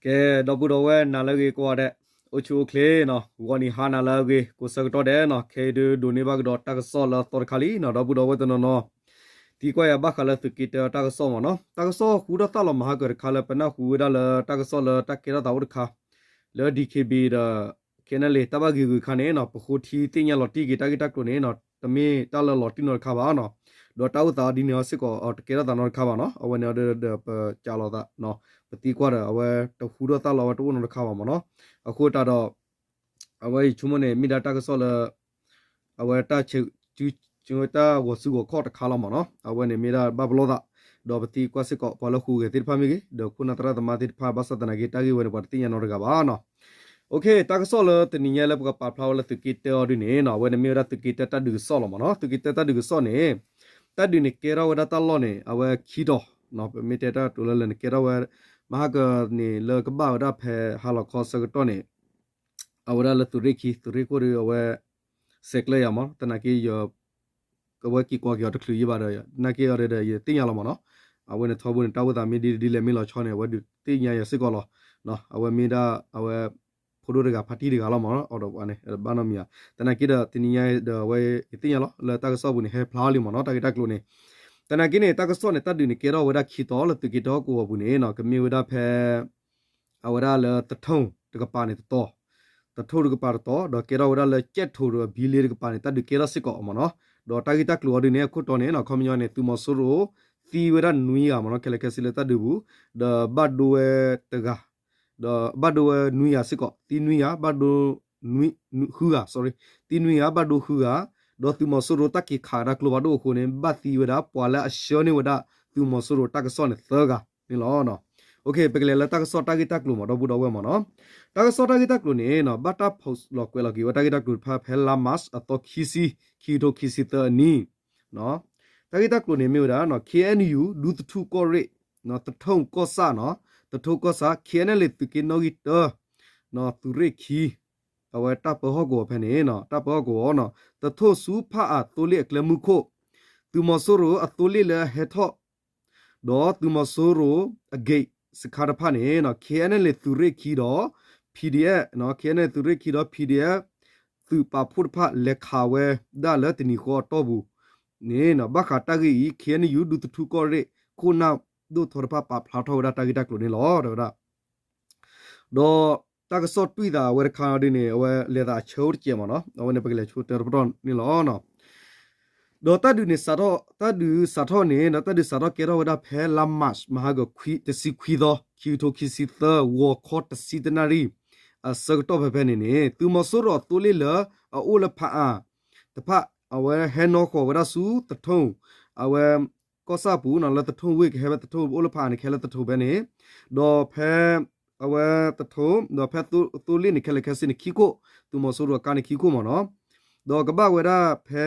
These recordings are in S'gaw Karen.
ကဲ ဒီပုၢ်ဒီဝဲၢ်နၤလၢအဂ့ၤကိးဂၤဒဲး, အိၣ်ဆူၣ်အိၣ်ချ့နီၤ, ဂီၤနံၤဟါနၤလၢအဂ့ၤ ကိးဆၢကတီၢ်ဒဲးနီၤ, ခဲအံၤဒုးဒိးန့ၢ်ဘၣ်ကဒီးတၢ်ကစီၣ်လၢအသီတခါလံနီၤ, ဒီပုၢ်ဒီဝဲၢ်တနီၤနီၤ သံကွၢ်ယၤဘၣ်ဃးလၢသုးက့တၢတၢ်ကစီၣ်မ့ၢ်နီၤ, တၢ်ကစီၣ်ဃူထီၣ်သၣ်လီၤမဟါကၢၤတခါလၢပနၢ်ဟူဝဲဒၣ်လၢတၢ်ကစီၣ်လၢတၢ်ကဲထီၣ်သးအိၣ်တခါ လၢ DKBA ဒီး KNLA တၢ်ဘၣ်ဂ့ၤဂ့ၤခါန့ၣ်နီၤ, ပဃိထံသ့ၣ်ညါလီၤတံၢ်က့ၤတၢ်ဂ့ၢ်တၢ်ကျိၤန့ၣ်နီၤ, တမ့ၢ်တၢ်လၢလီၤတံၢ်နီတခါဘၣ်နီၤ, ဒီးတၢ်အိၣ်သးဒ်န့ၣ်အီၤစ့ၢ်ကီး တကဲထီၣ်သးနီတခါဘၣ်နီၤ, အဝဲန့ၣ်ဒီးပစးလီၤသး ပသံကွၢ်ဒီးအဝဲတဃူထီၣ်သၣ်လီၤဝဲတအိၣ်နီတခါဘၣ်မ့ၢ်နီၤ, အဃိသတးဒီး အဝဲယဆိကမိၣ်န့ၣ် မ့ၢ်ဒၣ်တၢ်ကစီၣ်လၢ အဝဲတၢ်ဆဲး တၢ်ဂီၤစုဂီၤခီၣ်တခါလီၤမ့ၢ်နီၤ, အဝဲန့ၣ်မ့ၢ်ဒၣ်ဘၣ်ပလီၢ်သး, ဒီးပသံကွၢ်စ့ၢ်ကီး ပှၤလၢဟူးဂဲၤသ့ၣ်တဖၣ်မ့ၢ်ဂ့ၤ, ဒီးခိၣ်နၢ်သရၣ်သမါသ့ၣ်တဖၣ် ဘၣ်ဆၣ်သနာ်က့ တၢ်ဂ့ၢ်ဝဲန့ၣ် ပှၤတသ့ၣ်ညါနီတဂၤဘၣ်နီၤ. တၢ်ကစီၣ်လၢတနံၤညါလၢပကပာ်ဖျါဝဲလၢသုးက့တၢအီၤဒ်န့ၣ်နီၤ, အဝဲန့ၣ်မ့ၢ်ဝဲဒၣ်သုးက့တၢတၢ်ဒုးကစီၣ်လီၤမ့ၢ်နီၤ, သုးက့တၢတၢ်ဒုးကစီၣ်န့ၣ် တၢ်ဒုးန့ၣ်ကဲထီၣ်ဝဲဒၣ်တၢ်လီၢ်န့ၣ် အဝဲခံတီၤ, ပမ့ၢ်တဲတၢ်တိၤလၢလၢာ်န့ၣ် ကဲထီၣ်ဝဲ မဟါကၢၤန့ၣ် လၢကဘၣ်ဝဲဒၣ်ဖဲဟါလီၤခီဆၢကတီၢ်န့ၣ် အဝဲဒၣ်လၢသုးရ့ၣ်ခံ သုးရ့ၣ်ခိၣ်ဒီးအဝဲ ဆဲးကျၢယၤမ့ၢ် သနာ်က့ အဝဲက့ၤကွၢ်က့ၤအီၤတချုးယံာ်ဘၣ်ဒီး သနာ်က့အီၤဒီး ယသ့ၣ်ညါလီၤမ့ၢ်နီၤ, အဝဲန့ၣ်ထီဘိန့ၣ် တၢ်အိၣ်သးမ့ၢ်ဒ်လဲၣ်ဒ်လဲၣ်မ့ၢ်လီၤဆီန့ၣ် အဝဲဒုးသ့ၣ်ညါယၤစ့ၢ်ကီးလီၤ, အဝဲမ့ၢ်ဒၣ်အဝဲ ဖိဒိၣ်တဂၤဖါတံၢ်တဂၤလီၤမ့ၢ်နီၤ, အီၤဒီးပှၤန့ၣ် ဘၣ်နီတမံၤဧါ, သနာ်က့ဒီး တနံၤညါဒီးအဝဲ ယသ့ၣ်ညါလီၤ လၢတၢ်ကစီၣ်ပူၤန့ၣ် ဟဲဖျါလံမ့ၢ်နီၤ တၢ်ဂ့ၢ်တၢ်ကျိၤန့ၣ်, သနာ်က့န့ၣ် တၢ်ကစီၣ်န့ၣ် တၢ်ဒုးန့ၣ်ကဲထီၣ်ဝဲဒၣ်ခံတီၤလၢသုးက့တၢဟီၣ်ကဝီၤပူၤန့ၣ်နီၤ ကမ့ၢ်ဝဲဒၣ်ဖဲ အဝဲဒၣ်လၢသထိၣ်တကပၤန့ၣ်တတီၤ, သထိၣ်တကပၤတတီၤ ဒီးကဲထီၣ်ဝဲဒၣ်လၢကၠဲၣ်ထိၣ်ဒီးဘံလ့တကပၤန့ၣ် တၢ်ဒုးကဲထီၣ်စ့ၢ်ကီးမ့ၢ်နီၤ, ဒီးတၢ်ဂ့ၢ်တၢ်ကျိၤအီၤဒုးန့ၣ် အခိၣ်တီန့ၣ် ခီပညီန့ၣ် သုးမီၤစိရိၤသံဝဲဒၣ်နွံဂၤမ့ၢ်နီၤ ခဲလၢာ်ခဲဆ့လၢတၢ်ဒုးပူၤ, ဒီးဘၣ်ဒိဝဲတဂၤ ဒီးဘၣ်ဒိဝဲနွံဂၤစ့ၢ်ကီး သံနွံဂၤ ဘၣ်ဒိ ဃုဂၤ သံနွံဂၤ ဘၣ်ဒိဃုဂၤ, ဒီးသုးမီၤစိရိၤတၢ်က့ၤခးဝဲဒၣ်ကျိဖးဒိၣ်အဃိန့ၣ် ဘၣ်သံဝဲဒၣ်ပှၤလၢအဆှၢန့ၢ်ဝဲဒၣ်သုးမီၤစိရိၤတၢ်ကစီၣ်န့ၣ်သၢဂၤန့ၣ်လီၤ. ပကလဲၤလၢတၢ်ကစီၣ်တၢ်ဂ့ၢ်တၢ်ကျိၤမ့ၢ်ဒီပုၢ်ဒီဝဲၢ်မ့ၢ်နီၤ, တၢ်ကစီၣ်တၢ်ဂ့ၢ်တၢ်ကျိၤန့ၣ် ဘၣ်တၢ်ဖီၣ်လီၤကွဲးလီၤက့ၤဝဲတၢ်ဂ့ၢ်တၢ်ကျိၤတဖၣ်ဖဲလါမးအသီခံဆံ ခံကထိခံဆံသၢအနံၣ် တၢ်ဂ့ၢ်တၢ်ကျိၤန့ၣ်မ့ၢ်ဝဲဒၣ် KNU ဒူသထူၣ်ကီၢ်ရ့ၣ် သထိၣ်ကီၢ်ဆၣ် သထိၣ်ကီၢ်ဆၣ် KNLA သုးက့နီၣ်ဂံၢ်တၢ သုးရ့ၣ်ခံ အဝဲတၢ်ပၢဟီၣ်ကဝီၤဖဲန့ၣ် တၢ်ပၢဟီၣ်ကဝီၤ သထိၣ်ဆူဖၣ်အၣ်သိလ့ၣ်အကျဲမုၢ်ခိၣ် သုးမီၤစိရိၤအသိလ့ၣ်လၢအဟဲထီၣ် ဒီးသုးမီၤစိရိၤအ gate စခါတဖၣ်န့ၣ် KNLA သုးရ့ၣ်ခံဒီး PDF, KNLA သုးရ့ၣ်ခံဒီး PDF သုးပာ်ဖှိၣ်တဖၣ်လဲၤခးဝဲဒၣ်လၢတနံၤဃီအတီၢ်ပူၤန့ၣ် ဘၣ်ဃးတၢ်ဂ့ၢ်အံၤ KNU ဒူသထူၣ်ကီၢ်ရ့ၣ် ခိၣ်နၢ်ဒိၣ်ထီတဖၣ်ပာ်ဖျါထီၣ်ဝဲဒၣ်တၢ်ဂ့ၢ်တၢ်ကျိၤန့ၣ်လီၤ တဲဝဲဒၣ် ဒီးတၢ်ကစီၣ်တွံၢ်သးဝဲတခါဒ်န့ၣ် အဝဲလဲၤသးအဆၢအိၣ်တစဲးမ့ၢ်နီၤ အဝဲန့ၣ်ပကလဲၤဆိတၢတပတီၢ်န့ၣ်လီၤ. ဒီးတၢ်ဒုးန့ၣ် တၢ်ဒုးစးထီၣ်န့ၣ် တၢ်ဒုးစးထီၣ်ကဲထီၣ်ဝဲဒၣ်ဖဲလါမး မဟါကၢၤတဆံခွံသီ ခံကထိခံဆံသၢ ဂီၤခီတဆံတနၣ်ရံၣ် အဆၢကတီၢ်ဖဲဖဲန့ၣ်န့ၣ် သုးမီၤစိရိၤအသိလ့ၣ်လၢအအိၣ်လၢဖၣ်အၣ်တဖၣ် အဝဲဟဲနီၣ်ဃီၤဝဲဒၣ်ဆူသထိၣ် အဝဲ ကီၢ်ဆၣ်ပူၤနီၤ လၢသထိၣ်ဝ့ၢ်ကဟဲဖဲသထိၣ် အိၣ်လၢဖၣ်အၣ်န့ၣ် ကဟဲလၢသထိၣ်ဖဲန့ၣ် ဒီးဖဲ အဝဲသထိၣ် ဒီးဖဲသိလ့ၣ်န့ၣ် ခဲလၢာ်ခဲဆ့န့ၣ် ခံခိၣ် သုးမီၤစိရိၤအကါန့ၣ်ခံခိၣ်မ့ၢ်နီၤ ဒီးကဘၣ်ဝဲဒၣ်ဖဲ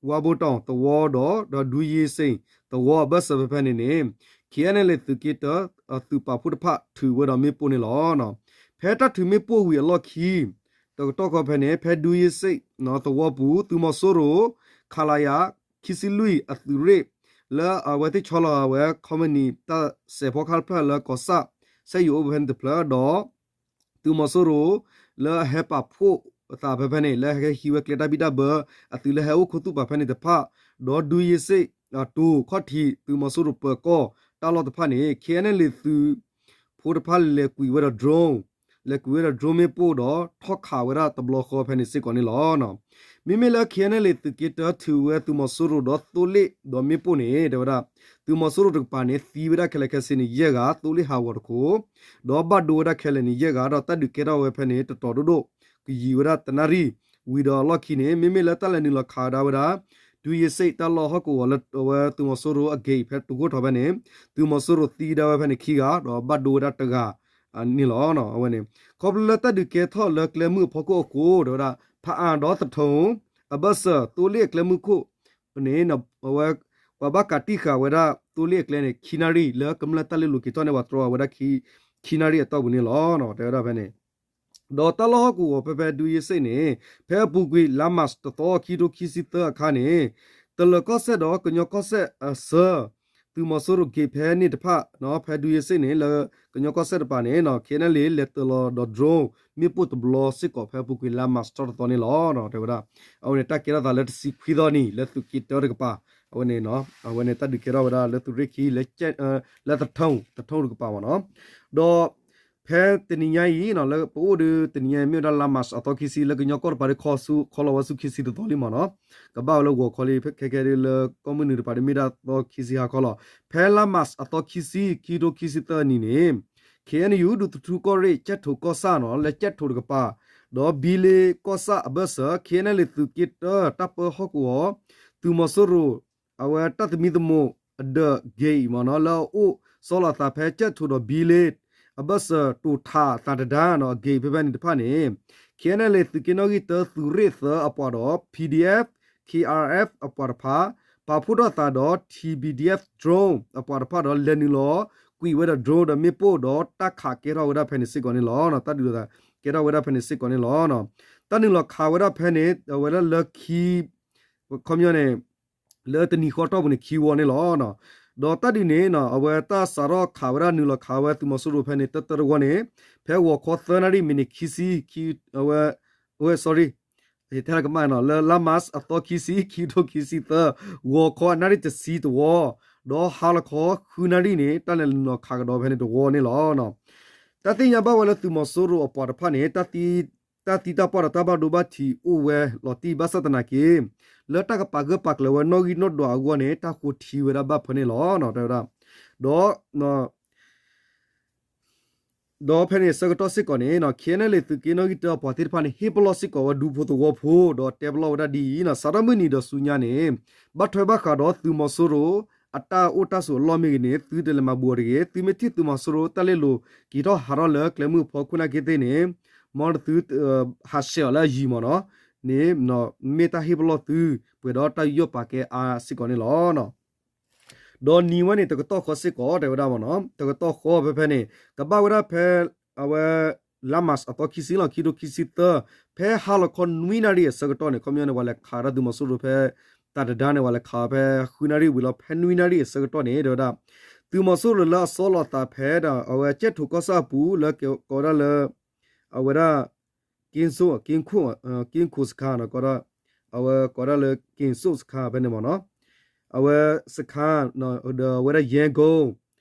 ဝါဘိတီၣ်သဝီဒီး ဒီးဒူယ့စ့ၣ်သဝီအဘၢၣ်စၢၤဖဲဖဲန့ၣ်န့ၣ် KNLA သုးက့တၢ သုးပာ်ဖှိၣ်တဖၣ်ထုးဝဲဒီးမ့ၣ်ပိၢ်န့ၣ်လီၤ. ဖဲတၢ်ထုးမ့ၣ်ပိၢ်ဝံၤအလီၢ်ခံ တကတီၢ်ခီဖဲန့ၣ် ဖဲဒူယ့စ့ၣ်သဝီပူၤ သုးမီၤစိရိၤ ခလရ ခံဆံလွံၢ်အသုးရ့ၣ် လၢအဝဲသ့ၣ်ဆီလီၤအဝဲ ခီမနံၤတၢ်စဲးဖီကဟၣ်တဖျၢၣ်လၢကီၢ်ဆၣ် ဆဲးယိၤအိၣ်ဖဲန့ၣ်တဖျၢၣ်ဒီး သုးမီၤစိရိၤ လၢအဟဲပာ်ဖှိၣ်အသးဖဲဖဲန့ၣ် လၢဟဲဟံးဝဲကျဲတၢ်ဘံၣ်တၢ်ဘၢ အသုးလၢဟဲအိၣ်ခိၣ်သူၣ်ပာ်ဖဲန့ၣ်တဖၣ် ဒီးဒူယ့စ့ၣ်အတိၤခီၣ်ထံး သုးမီၤစိရိၤပၢၤကီၢ်တၢ်လီၢ်တဖၣ်န့ၣ် KNLA သုးဖိတဖၣ်လဲၤကွံာ်ဝဲဒီး drone လဲၤကွံာ်ဝဲဒီး drone မ့ၣ်ပိၢ်ဒီး ထီၣ်ခးဝဲဒၣ်တဘျီဃီဖဲန့ၣ်စ့ၢ်ကီးန့ၣ်လီၤ. မ့မ့ၢ်လၢ KNLA သုးက့တၢထုးဝဲသုးမီၤစိရိၤဒီးသိလ့ၣ်ဒီးမ့ၣ်ပိၢ်န့ၣ် တဲဝဲဒၣ် သုးမီၤစိရိၤတကပၤန့ၣ် သံဝဲဒၣ်ခဲလၢာ်ခဲဆ့န့ၣ် ယဲၢ်ဂၤ သိလ့ၣ်ဟးဂီၤတခိၣ် ဒီးဘၣ်ဒိဝဲဒၣ်ခဲလၢာ်န့ၣ် ယဲၢ်ဂၤ ဒီးတၢ်ဒုးကဲထီၣ်ဝဲဖဲန့ၣ် တတီၤဒိၣ်ဒိၣ် ကယံာ်ဝဲဒၣ်တနၣ်ရံၣ် ဝံၤဒီးအလီၢ်ခံန့ၣ် မ့မ့ၢ်လၢတၢ်လဲၤနုာ်လီၤခးဒၣ်ဝဲဒၣ် ဒူယ့စ့ၣ်တၢ်လီၢ်ဟီၣ်ကဝီၤလၢအဝဲသုးမီၤစိရိၤအ gate ဖဲတကိၢ်ထီၣ်ဖဲန့ၣ် သုးမီၤစိရိၤသံဒၣ်ဝဲဖဲန့ၣ်ခံဂၤ ဒီးဘၣ်ဒိဝဲဒၣ်တဂၤန့ၣ်လီၤ. အဝဲန့ၣ် ခီဖျိလၢတၢ်ဒုးကဲထီၣ်လၢကျဲမုၢ်အဖီခိၣ်အဃိ တဲဝဲဒၣ် ဖၣ်အၣ်ဒီးသထိၣ် အဘၢၣ်စၢၤ သိလ့ၣ်အကျဲမုၢ်ခိၣ်န့ၣ် အဝဲ ပှၤဘၣ်ကးတံၢ်ဃာ်ဝဲဒၣ်သိလ့ၣ်အကျဲန့ၣ် ခံနၣ်ရံၣ် လၢကမျၢၢ်တၢ်လဲၤလိာ်က့ၤထီၣ်န့ၣ် ပှၤတြီဝဲဒၣ် ခံနၣ်ရံၣ်အတီၢ်ပူၤန့ၣ်လီၤ. တဲဝဲဒၣ်ဖဲန့ၣ် ဒီးတၢ်လီၢ်ဟီၣ်ကဝီၤဖဲဖဲဒူယ့စ့ၣ်န့ၣ် ဖဲအပူၤကွံာ်လါမးတသီ ခံကထိခံဆံသၢအခါန့ၣ် တလၢၤကီၢ်စဲၣ်ဒီးကညီကီၢ်စဲၣ်အစၢၤ သုးမီၤစိရိၤ gate ဖဲန့ၣ်တဖၣ် ဖဲဒုးယဲၢ်စ့ၣ်န့ၣ် လၢကညီကီၢ်စဲၣ်တပၤန့ၣ် ခဲအံၤန့ၣ် လဲၤတၢၤလီၤဒီး drone မ့ၣ်ပိၢ်တဘျီစ့ၢ်ကီး ဖဲအပူၤကွံာ်လါ March ထီၣ်တသီန့ၣ်လီၤ. တဲဝဲဒၣ် အဝဲန့ၣ် တၢ်ကဲထီၣ်သးလၢတဆံခွံသီနံၤ လၢသုးက့တၢတကပၤ အဝဲန့ၣ် အဝဲန့ၣ်တၢ်ဒုးကဲထီၣ်ဝဲဒၣ်လၢသုးရ့ၣ်ခံ လၢသထူ သထူတကပၤမ့ၢ်နီၤ. ဒီး ဖဲတနံၤညါအံၤ လၢပအိၣ်ဒီးတနံၤညါအံၤ မ့ၢ်ဝဲဒၣ်လါ March အသီခံဆံ လၢကညီကီၢ်တပၤဒီး ခီဆူ ခီလီၤဝဲဆူခံဆံတသီလံမ့ၢ်နီၤ. ကဘၣ်ဝဲလၢဂီၤခီလံ ခဲကဲဒ်လၢကီၢ်မုၢ်နုာ်တပၤဒီး မ့ၢ်ဒၣ်သီခံဆံဟါခီလီၤ. ဖဲလါ March အသီခံဆံ ခံကထိခံဆံသၢနံၤန့ၣ် ခ့ၣ်အဲၣ်ယူၣ် ဒူသထူကီၢ်ရ့ၣ် ကၠဲၣ်ထိၣ်ကီၢ်ဆၣ်နီၤ လၢကၠဲၣ်ထိၣ်တကပၤ ဒီးဘံလ့ကီၢ်ဆၣ်အဘၢၣ်စၢၤ ခ့ၣ်အဲၣ်ယူၣ် သုးက့တၢ တၢ်ပၢဟီၣ်ကဝီၤ သုးမီၤစိရိၤ အဝဲတၢ်သမံသမိးအဒၢး gate အံၤမ့ၢ်နီၤ လၢအအိၣ်ဆီလီၤအသးဖဲကၠဲၣ်ထိၣ်ဒီးဘံလ့ အဘၢၣ်စၢၤတိာ်ထးသးတဒါနီၤ gate ဖဲဖဲန့ၣ်တဖၣ်န့ၣ် ခ့ၣ်အဲၣ်ယူၣ် သုးက့နီၣ်ဂံၢ်တၢ သုးရ့ၣ်သၢအပှၤဒီး P D F K R F အပှၤတဖၣ် ပာ်ဖှိၣ်ထီၣ်သးဒီး T B D F drone အပှၤတဖၣ်ဒီး လဲၤနုာ်လီၤကွံာ်ဝဲဒီး drone ဒီးမ့ၣ်ပိၢ်ဒီးတၢ်ခးကဲထီၣ်ဝဲဒၣ်ဖဲန့ၣ်စ့ၢ်ကီးန့ၣ်လီၤ. တၢ်ဒုးကဲထီၣ်ဝဲဒၣ်ဖဲန့ၣ်စ့ၢ်ကီးန့ၣ်လီၤ. တၢ်နုာ်လီၤခးဝဲဒၣ်ဖဲန့ၣ် အဝဲဒၣ်လၢခံ ခီပညီန့ၣ် လၢတနံၤဃီတီၢ်ပူၤန့ၣ် ခံဝီန့ၣ်လီၤ. ဒီးတၢ်ဒုးန့ၣ် အဝဲတၢ်စးထီၣ်ခးဝဲဒၣ်နုာ်လီၤခးဝဲသုးမီၤစိရိၤဖဲန့ၣ် တၢတၢတဝီန့ၣ် ဖဲဂီၤခီသၢနၣ်ရံၣ်မံးနံးခံဆံ အဝဲ အဝဲ sorry ယတဲလၢကမၣ်နီၤ လၢလါ March အသီခံဆံ ခံကထိခံဆံသၢ ဂီၤခီအနၣ်ရံၣ်တဆံတဝီ ဒီးဟါလီၤခီဃုနၣ်ရံၣ်န့ၣ် တၢ်လဲၤနုာ်လီၤခးကဒီးဖဲန့ၣ်တဝီန့ၣ်လီၤ. တၢ်သ့ၣ်ညါဘၣ်ဝဲလၢသုးမီၤစိရိၤအပှၤတဖၣ်န့ၣ် တၢ်သံတၢ်ပှၢ်ဒီးတၢ်ဘၣ်ဒိဘၣ်ထံးအိၣ်ဝဲလီၤတံၢ်ဘၣ်ဆၣ်သနာ်က့ လၢတၢ်ကပာ်ဂၢၢ်ပာ်ကျၢၤဝဲနီၣ်ဂံၢ်နီၣ်ဒွးအဂီၢ်န့ၣ် တၢ်ဃိထံဝဲဒၣ်ဘၣ်ဖၢန့ၣ်လီၤ. တဲဝဲဒၣ် ဒီး ဒီးဖဲန့ၣ်ဆၢကတီၢ်စ့ၢ်ကီးန့ၣ် ခ့ၣ်အဲၣ်ယူၣ် သုးက့နီၣ်ဂံၢ်တၢအပှၤသ့ၣ်တဖၣ်န့ၣ် ဟ့ၣ်ပလီၢ်စ့ၢ်ကီးဝဲဒူဖိသဝီဖိ ဒီးတဲပလီၢ်ဝဲဒၣ်ဒ်အံၤနီၤ စးထီၣ်မုၢ်နံၤဒီးဆူညါန့ၣ် ဘၣ်ထွဲဘၣ်ဃးဒီးသုးမီၤစိရိၤ အတၢ်အိၣ်တၢ်ဆိးအလီၢ်မ့ၢ်ဂ့ၤန့ၣ် သုတလဲၤမၤဘူးအီၤတဂ့ၤ. သုမ့ၢ်ထံၣ်သုးမီၤစိရိၤတၢ်လ့ၣ်လိၤက့ၤထီၣ်ဟးထီၣ်လၢကျဲမုၢ်ဖီခိၣ်နာ်က့သ့ၣ်န့ၣ် မ်သု ဟးဆှဲးအီၤလၢအယံၤမ့ၢ်နီၤ န့ၣ် မ့ၢ်တၢ်ဟ့ၣ်ပလီၢ်သု ပှဲၤဒီးတၢ်ယူးယီၣ်ပာ်ကဲအါစ့ၢ်ကီးန့ၣ်လီၤ. ဒီးနံၤဝဲန့ၣ် တကတီၢ်ဃီစ့ၢ်ကီး တဲဝဲဒၣ်မ့ၢ်နီၤ တကတီၢ်ဃီဖဲဖဲန့ၣ် ကဘၣ်ဝဲဒၣ်ဖဲ အဝဲ လါ March အသီခံဆံလီၤ ခံကထိခံဆံသၢ ဖဲဟါလီၤခီနွံနၣ်ရံၣ်အဆၢကတီၢ်န့ၣ် ခီပညီန့ၣ် ပှၤလဲၤခးဝဲဒၣ်သုးမီၤစိရိၤဖဲ သးတဒါန့ၣ် ပှၤလဲၤခးဝဲဖဲဃုနၣ်ရံၣ်ဝံၤလီၤ ဖဲနွံနၣ်ရံၣ်အဆၢကတီၢ်န့ၣ် တဲဝဲဒၣ် သုးမီၤစိရိၤလၢအဆီလီၤသးဖဲ အဝဲကၠဲၣ်ထိၣ်ကီၢ်ဆၣ်အပူၤလၢကိးဝဲဒၣ်လၢ အဝဲဒၣ် က့ၣ်စိ က့ၣ်ခိၣ်စခါ အဝဲကိးဒၣ်လၢက့ၣ်စိစခါဖဲန့ၣ်မ့ၢ်နီၤ, အဝဲစခါ ဒီးအဝဲဒၣ်ယဲၢ်ကိၣ်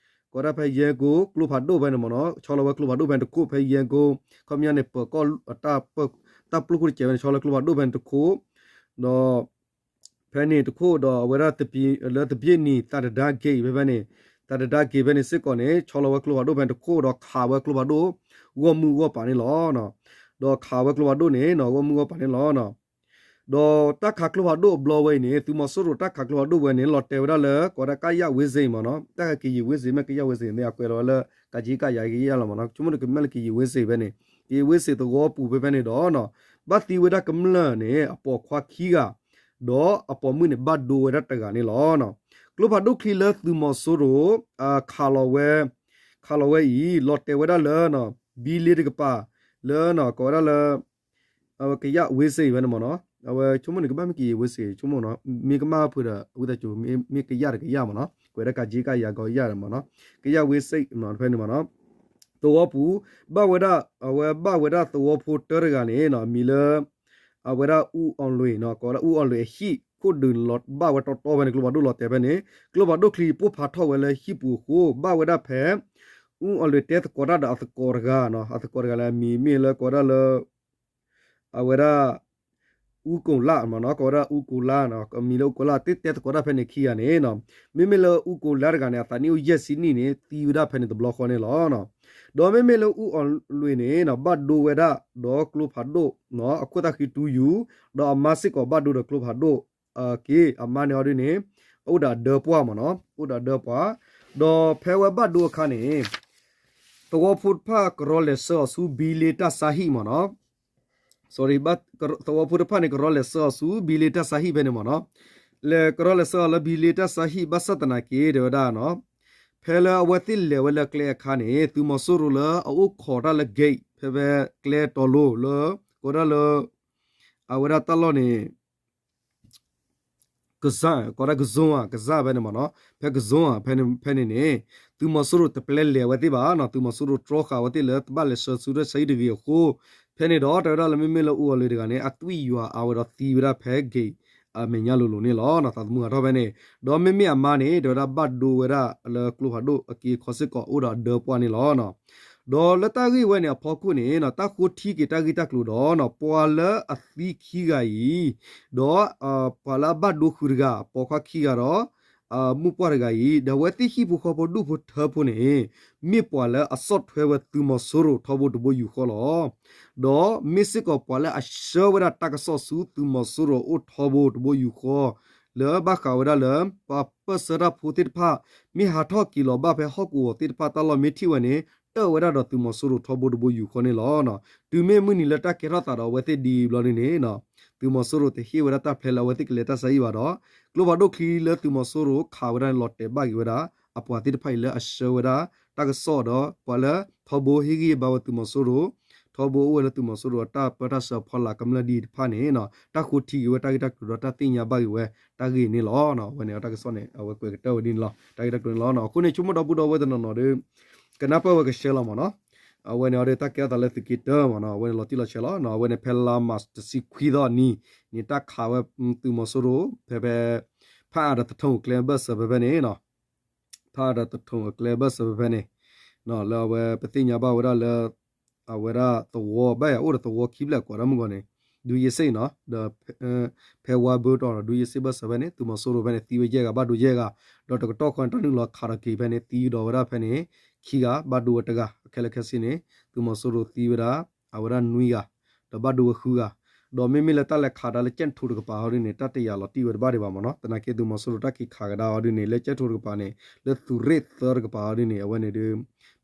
ကိးဒၣ်ဖဲယဲၢ်ကိၣ် ကျိဖးဒိၣ်ဖဲန့ၣ်မ့ၢ်နီၤ, ဆီလီၤဝဲကျိဖးဒိၣ်ဖဲန့ၣ်တခိၣ် ဖဲယဲၢ်ကိၣ် ခီပညီန့ၣ် ပၢၤကီၢ် တၢ်ပျိၢ်ခိၣ်တစဲးဖဲန့ၣ် ဆီလီၤကျိဖးဒိၣ်ဖဲန့ၣ်တခိၣ်, ဒီး ဖဲန့ၣ်တခိၣ်ဒီးအဝဲဒၣ် လၢသပ့ၤနံၤ သးတဒါ gate ဖဲဖဲန့ၣ်, သးတဒါ gate ဖဲန့ၣ်စ့ၢ်ကီးန့ၣ် ဆီလီၤဝဲကျိဖးဒိၣ်ဖဲန့ၣ်တခိၣ် ဒီးခးဝဲကျိဖးဒိၣ် ဂီၢ်မုၢ်ဂီၢ်ပၤန့ၣ်လီၤ. ဒီးခးဝဲကျိဖးဒိၣ်န့ၣ် ဂီၢ်မုၢ်ဂီၢ်ပၤန့ၣ်လီၤ. ဒီးတၢ်ခးကျိဖးဒိၣ်အဘျီဝဲအံၤန့ၣ် သုးမီၤစိရိၤတၢ်ခးကျိဖးဒိၣ်ဝဲန့ၣ် လီၤတဲာ်ဝဲဒၣ်လၢ ကိးဒၣ်ကယၣ်ဝ့စ့ၣ်မ့ၢ်နီၤ, တၢ်ကယံာ်ဝ့စ့ၣ် မ့ၢ်ကယၣ်ဝ့စ့ၣ်န့ၣ် အကွဲးလီၤဝဲလၢ ကးကံကယၤကယၣ်လီၤမ့ၢ်နီၤ, ဆိကမိၣ်တကမၣ်လၢကယံာ်ဝ့စ့ၣ်ဖဲန့ၣ်, ကယံာ်ဝ့စ့ၣ်သဝီပူၤဖဲဖဲန့ၣ်ဒီး ဘၣ်သံဝဲဒၣ်ကမျၢၢ်န့ၣ် အပိာ်ခွါခံဂၤ ဒီးအပိာ်မုၣ်န့ၣ် ဘၣ်ဒိဝဲဒၣ်တဂၤန့ၣ်လီၤ. ကျိဖးဒိၣ်ချံလၢသုးမီၤစိရိၤ ခးလီၤဝဲ ခးလီၤဝဲအံၤ လီၤတဲာ်ဝဲဒၣ်လၢ ဘံလ့တကပၤ လၢ ကိးဝဲဒၣ်လၢ အဝဲကယၣ်ဝ့စ့ၣ်ဖဲန့ၣ်မ့ၢ်နီၤ, အဝဲဆိကမိၣ်န့ၣ် ကဘၣ်မ့ၢ်ကယံာ်ဝ့စ့ၣ် ဆိကမိၣ်နီၤ, မ့ၢ်ကမၣ်ဖုးဒီး ဝံသးစူၤ မ့ၢ်ကယၣ်တကယၣ်မ့ၢ်နီၤ, ကွဲးဒၣ်ကးကံကယၤကယၣ်မ့ၢ်နီၤ, ကယၣ်ဝ့စ့ၣ်ဖဲန့ၣ်မ့ၢ်နီၤ, သဝီပူၤ ဘၣ်ဝဲဒၣ် အဝဲဘၣ်ဝဲဒၣ်သဝီဖိတၢတဂၤန့ၣ် မံၤလၢ အဝဲဒၣ်အူအီၣ်လွံၢ်နီၤ, ကိးဝဲဒၣ်အူအီၣ်လွံၢ်အဟံၣ်ခိၣ်ဒုးလီၤဘၣ်ဝဲတီတီဖဲန့ၣ် ကျိဖးဒိၣ်လီၤတဲာ်ဖဲန့ၣ်, ကျိဖးဒိၣ်ချံပိၢ်ဖးထီၣ်ဝဲလၢဟံၣ်ပူၤအဃိ ဘၣ်ဝဲဒၣ်ဖဲ အူအီၣ်လွံၢ်တဲသကိးတၢ်ဒီးအသကိးတဂၤနီၤ, အသကိးတဂၤလၢအမံၤမ့ၢ်လၢကိးဝဲဒၣ်လၢ အဝဲဒၣ် အူကိလၣ်မ့ၢ်နီၤ, ကိးဝဲဒၣ်အူကိလၣ်နီၤ, မံၤလၢအူကိလၣ် တတဲသကိးတၢ်ဖဲန့ၣ်ခံဂၤန့ၣ်နီၤ, မ့မ့ၢ်လၢအူကိလၣ်တဂၤန့ၣ် အသးနံၣ်အိၣ်ယဲၢ်ဆံနံၣ်န့ၣ် သံဝဲဒၣ်ဖဲန့ၣ်တဘျီဃီန့ၣ်လီၤ. ဒီးမ့မ့ၢ်လၢအူအီၣ်လွံၢ်န့ၣ်နီၤ ဘၣ်ဒိဝဲဒၣ်ဒီးကျိဖးဒိၣ်နီၤ အခိၣ်သၣ်ဃံတူယူၢ်, ဒီးအမါစ့ၢ်ကီးဘၣ်ဒိဒီးကျိဖးဒိၣ် က့ အမါန့ၣ်အီၤဒ်န့ၣ် အိၣ်ဒီးအဒၢပှၢ်မ့ၢ်နီၤ, အိၣ်ဒီးအဒၢပှၢ်, ဒီးဖဲဝဲဘၣ်ဒိအခါန့ၣ် သဝီဖိတဖၣ်ကရီလဲၤဆှၢအီၤဆူဘံလ့တၢ်ဆါဟံၣ်မ့ၢ်နီၤ, sorry, သဝီဖိတဖၣ်န့ၣ် ကရီလဲၤဆှၢအီၤဆူဘံလ့တၢ်ဆါဟံၣ်ဖဲန့ၣ်မ့ၢ်နီၤ, လဲၤကရီလဲၤဆှၢအီၤလၢဘံလ့တၢ်ဆါဟံၣ်ဘၣ်ဆၣ်သနာ်က့ တဲဝဲဒၣ်နီၤ, ဖဲလၢအဝဲသ့ၣ်လဲၤဝဲလၢကျဲအခါန့ၣ် သုးမီၤစိရိၤလၢအအိၣ်ခိးတၢ်လၢ gate ဖဲဖဲကျဲတီၤလိၤလၢ ကိးဒၣ်လၢ အဝဲဒၣ်တၢ်လီၢ်န့ၣ် ကစၢ် ကိးဒၣ်ကစၢ်ဧါ ကစၢ်ဖဲန့ၣ်မ့ၢ်နီၤ ဖဲကစၢ်ဧါ ဖဲန့ၣ်န့ၣ် သုးမီၤစိရိၤတပျဲလဲၤအဝဲသ့ၣ်ဘၣ်နီၤ သုးမီၤစိရိၤတြီဃာ်အဝဲသ့ၣ်လၢတဘၣ်လဲၤဆှၢဆူတၢ်ဆါဟံၣ်တဂ့ၤအဃိ ဖဲန့ၣ်ဒီးတဲဝဲဒၣ်လၢမ့မ့ၢ်လၢအိၣ်အီၤလၢတဂၤန့ၣ် အသွံၣ်ယွၤအါဝဲဒီးသံဝဲဒၣ်ဖဲ gate အမဲာ်ညါလိၤလိၤန့ၣ်လီၤ သးသမူဟးထီၣ်ဖဲန့ၣ် ဒီးမ့မ့ၢ်အမါန့ၣ် တဲဝဲဒၣ်ဘၣ်ဒိဝဲဒၣ်လၢကျိဖးဒိၣ်အက့အခီစ့ၢ်ကီးအိၣ်ဒီးအဒၢပှၢ်န့ၣ်လီၤ ဒီးလၢတၢ်ဂ့ၢ်ဝဲန့ၣ်အဖီခိၣ်န့ၣ် တၢ်ဃိထံက့ၤတၢ်ဂ့ၢ်တၢ်ကျိၤဒီး ပှၤလၢအသံခံဂၤအံၤ ဒီး ပှၤလၢအဘၣ်ဒိဃုာ်တဂၤ ပိာ်ခွါခံဂၤဒီး မိၢ်ပှၢ်တဂၤအံၤ ဒီးအဝဲသ့ၣ်ဟံၣ်ဖိဃီဖိဒူၣ်ဖိထၢဖိန့ၣ် မ့ၢ်ပှၤလၢအဆီၣ်ထွဲဝဲသုးမီၤစိရိၤထီဘိတဘိယူၢ်ဃီလီၤ. ဒီးမ့ၢ်စ့ၢ်ကီးပှၤလၢအဆှၢဝဲဒၣ်တၢ်ကစီၣ်ဆူသုးမီၤစိရိၤအိၣ်ထီဘိတဘိယူၢ်ဃီ လၢဘၣ်ဃးဝဲဒၣ်လၢ ပှၤပၢၢ်ဆၢတၢ်ဖိသ့ၣ်တဖၣ် မ့ၢ်ဟးထီၣ်က့ၤလီၤဘၣ်ဖဲဟီၣ်ကဝီၤသ့ၣ်တဖၣ်တၢ်လီၢ်မ့ၢ်ထံၣ်ဝဲန့ၣ် တၢၣ်ဝဲဒၣ်ဒီးသုးမီၤစိရိၤထီဘိတဘိယူၢ်ဃီန့ၣ်လီၤ. တုၤမ့ၢ်မုၢ်နံၤလၢတၢ်ကဲထီၣ်သးဒီးအဝဲသ့ၣ်ဒ်အံၤဘျီဒ်န့ၣ် သုးမီၤစိရိၤတဟ့ၣ်ဝဲဒၣ်တၢ်ဖျဲလၢအဝဲသ့ၣ်ကလဲၤတၢ်ဆါဟံၣ်ဘၣ်ဒီး ကျိဖးဒိၣ်ချံလၢသုးမီၤစိရိၤခးဝဲဒၣ်န့ၣ် လီၤတဲာ်ဘၣ်က့ၤဝဲဒၣ် အပှၤသ့ၣ်တဖၣ်အံၤလၢအဆှၢဝဲဒၣ်တၢ်ကစီၣ်ဒီး ပှၤလၢထီဘိဟ့ၣ်ဂံၢ်ဘါဝဲသုးမီၤစိရိၤ ထီဘိအိၣ်ဝဲလၢသုးမီၤစိရိၤအတၢ်ပၢတၢ်ဆှၢအဖီလာ်ကမျၢၢ်ဒ်အံၤတဖၣ်န့ၣ် တၢ်ဃိထံက့ၤဝဲတၢ်ဂ့ၢ်တၢ်ကျိၤဒီးတၢ်သ့ၣ်ညါဘၣ်က့ၤဝဲတၢ်ဂ့ၢ်န့ၣ်လီၤ. အဝဲန့ၣ်တၢ်ကစီၣ်န့ၣ် အဝဲကွဲးကတၢၢ်ဝဲဒ်န့ၣ်လီၤ. တၢ်ဂ့ၢ်တၢ်ကျိၤန့ၣ်လီၤ. အဃိန့ၣ် ဆိကမိၣ်ဒီပုၢ်ဒီဝဲၢ်တနီၤနီၤဒီး ကနၢ်ပၢၢ်ဝဲကဆှၢလီၤမ့ၢ်နီၤ. အဝဲန့ၣ်အီၤဒီးတၢ်ကဲထီၣ်သးလၢသုးက့တၢမ့ၢ်နီၤ အဝဲန့ၣ်လီၤတံၢ်လီၤဆဲးလီၤ. အဝဲန့ၣ်ဖဲလါမးတဆံခွံသီအနံၤန့ၣ် တၢ်ခးဝဲသုးမီၤစိရိၤ ဖဲဖဲ ဖးအါဒီးသထိၣ်အကျဲဘၢၣ်စၢၤဖဲဖဲန့ၣ် ဖးအါဒီးသထိၣ်အကျဲဘၢၣ်စၢၤဖဲဖဲန့ၣ် လၢအဝဲပသ့ၣ်ညါဘၣ်ဝဲဒၣ်လၢ အဝဲဒၣ်သဝီ ဘၣ်ယၤအိၣ်ဒီးသဝီခံဖျၢၣ်ကွၢ်ဒၣ်မုၢ်ဂီၤန့ၣ် ဒူယ့စ့ၣ်နီၤ ဒီး ဖဲဝါဘၢတီၤဒီးဒူယ့စ့ၣ်ဘၢၣ်စၢၤဖဲန့ၣ် သုးမီၤစိရိၤဖဲန့ၣ် သံဝဲယဲၢ်ဂၤ ဘၣ်ဒိယဲၢ်ဂၤ ဒီးတကတီၢ်ဃီန့ၣ် တၢ်နုာ်လီၤခးထီၣ်က့ၤဖဲန့ၣ် သံဒီးဝဲဒၣ်ဖဲန့ၣ် ခံဂၤ ဘၣ်ဒိဝဲတဂၤ အခဲလၢာ်ခဲဆ့န့ၣ် သုးမီၤစိရိၤသံဝဲဒၣ် အဝဲဒၣ်နွံဂၤ ဒီးဘၣ်ဒိဝဲဃုဂၤ ဒီးမ့မ့ၢ်လၢတၢ်လဲၤခးတၢ်လၢကၠဲၣ်ထူတကပၤဟီဒ်န့ၣ် တၢ်တယာ်လီၤတံၢ်ဝဲတဘၣ်ဒံးဘၣ်မ့ၢ်နီၤ. သနာ်က့သုးမီၤစိရိၤတၢ်က့ၤခးကဒါဟီဒ်န့ၣ် လၢကၠဲၣ်ထူတကပၤန့ၣ် လၢသုးရ့ၣ်သၢတကပၤဟီဒ်န့ၣ် အဝဲန့ၣ်ဒီး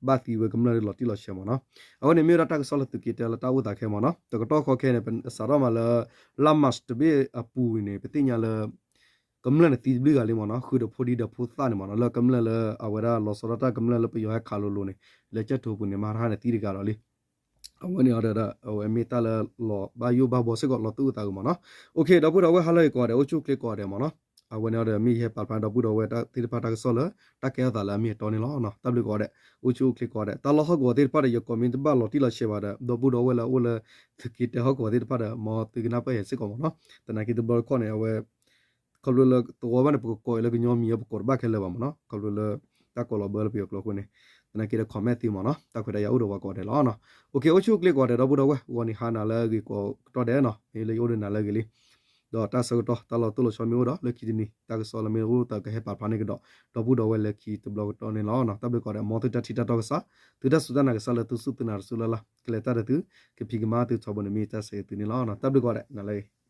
ဘၣ်သံဝဲကမျၢၢ်ဒီးလီၤတံၢ်လီၤဆဲးမ့ၢ်နီၤ. အဝဲန့ၣ်မ့ၢ်ဝဲဒၣ်တၢ်ကစီၣ်လၢသုးက့တၢလၢတၢ်အိၣ်သးခဲမ့ၢ်နီၤ. တကတီၢ်ဃီခဲန့ၣ် ပစးထီၣ်မးလၢ လါမးတဘ့ၣ်အပူၤန့ၣ် ပသ့ၣ်ညါလၢ ကမျၢၢ်န့ၣ်သံတဘျုးဂၤလံမ့ၢ်နီၤ ဃုာ်ဒီးဖိဒံဒီးဖိသၣ်န့ၣ်မ့ၢ်နီၤ လၢကမျၢၢ်လၢအဝဲဒၣ်လီၤဆီဒၣ်တၢ်ကမျၢၢ်လၢပယီၤဟဲခးလိၤလိၤန့ၣ် လၢကၠဲၣ်ထူပူၤန့ၣ် မၤတဟါန့ၣ်သံတဂၤဒီးလံ အဝဲန့ၣ်အီၤဒီး အဝဲမ့ၢ်တၢ်လၢလီၤဘၣ်ယိၣ်ဘၣ်ဘှီစ့ၢ်ကီးလီၤသူၣ်အုးသးအုးမ့ၢ်နီၤ. အိၣ်ခ့ ဒီပုၢ်ဒီဝဲၢ်ဟါလၢအဂ့ၤကိးဂၤဒဲး အိၣ်ဆူၣ်အိၣ်ချ့ကိးဂၤဒဲးမ့ၢ်နီၤ. အဝဲန့ၣ်အီၤဒီးမ့ၢ်ယဟဲပာ်ဖျါဒီပုၢ်ဒီဝဲၢ်သ့ၣ်တဖၣ်တၢ်ကစီၣ်လၢ တၢ်ကဲထီၣ်သးလၢအမ့ၢ်အတီန့ၣ်လီၤ. တၢ်ဘျုးကိးဂၤဒဲး အိၣ်ဆူၣ်အိၣ်ချ့ကိးဂၤဒဲး တၢ်လီၢ်ဟီၣ်ကဝီၤသ့ၣ်တဖၣ်ဒီး ယကွီၢ်မ့ၢ်တဘၣ်လီၤတံၢ်လီၤဆဲးဘၣ်ဒီး ဒီပုၢ်ဒီဝဲၢ်လၢအအိၣ်လၢ သုးက့တၢဟီၣ်ကဝီၤသ့ၣ်တဖၣ်ဒီး မ်သုကနၢ်ပၢၢ်ယၤစ့ၢ်ကီးမ့ၢ်နီၤ. သနာ်က့တဘျီတခီၣ်န့ၣ် အဝဲ ခီဖျိလၢသဝီဘၣ်န့ၣ် ပကကိးအီၤလၢကညီမံၤအပကိးတဘၣ်ခဲလၢာ်ဘၣ်မ့ၢ်နီၤ ခီဖျိလၢ တၢ်ကိးလီၤဘၢလၢပယီၤကျိာ်အဃိန့ၣ် သနာ်က့ဒီး comment သ့မ့ၢ်နီၤ တၢ်ခွဲးတၢ်ယာ်အိၣ်ဒီးပှၤကိးဂၤဒဲးလီၤ. အိၣ်ခ့ အိၣ်ဆူၣ်အိၣ်ချ့ကိးဂၤဒဲး ဒီပုၢ်ဒီဝဲၢ် ဂီၤနံၤဟါနၤလၢအဂ့ၤကိးကတီၢ်ဒဲးနီၤ မ့ၢ်လၢယအိၣ်ဒီးနၤလၢအဂ့ၤလံ ဒီးတၢ်ဆၢကတီၢ် တၢ်လီၤတိၢ်လီၤဆီမ့ၢ်အိၣ်ဒီးလၢခံတနံၤ တၢ်ကစီၣ်လၢမ့ၢ်အိၣ်သးကဟဲပာ်ဖျါန့ၢ်ကဒီး ဒီပုၢ်ဒီဝဲၢ်လၢခံတဘျီကတီၢ်န့ၣ်လီၤ. တၢ်ဘျုးကိးဂၤဒဲး မ်သုတၢ်ထံၣ်တၢ်တီကစၢ် သုတၢ်စူၢ်တၢ်နာ်ကစၢ်လၢသုစူၢ်သုနာ်တစူၢ်လၢ်လၢ် ကလဲၤတၢ်ဒီးသု ကဖံးကမၤသုထီဘိန့ၣ်မ့ၢ်တၢ်ဆၢဂ့ၤသုန့ၣ်လီၤ. တၢ်ဘျုးကိးဂၤဒဲး နၤလၢအဂ့ၤ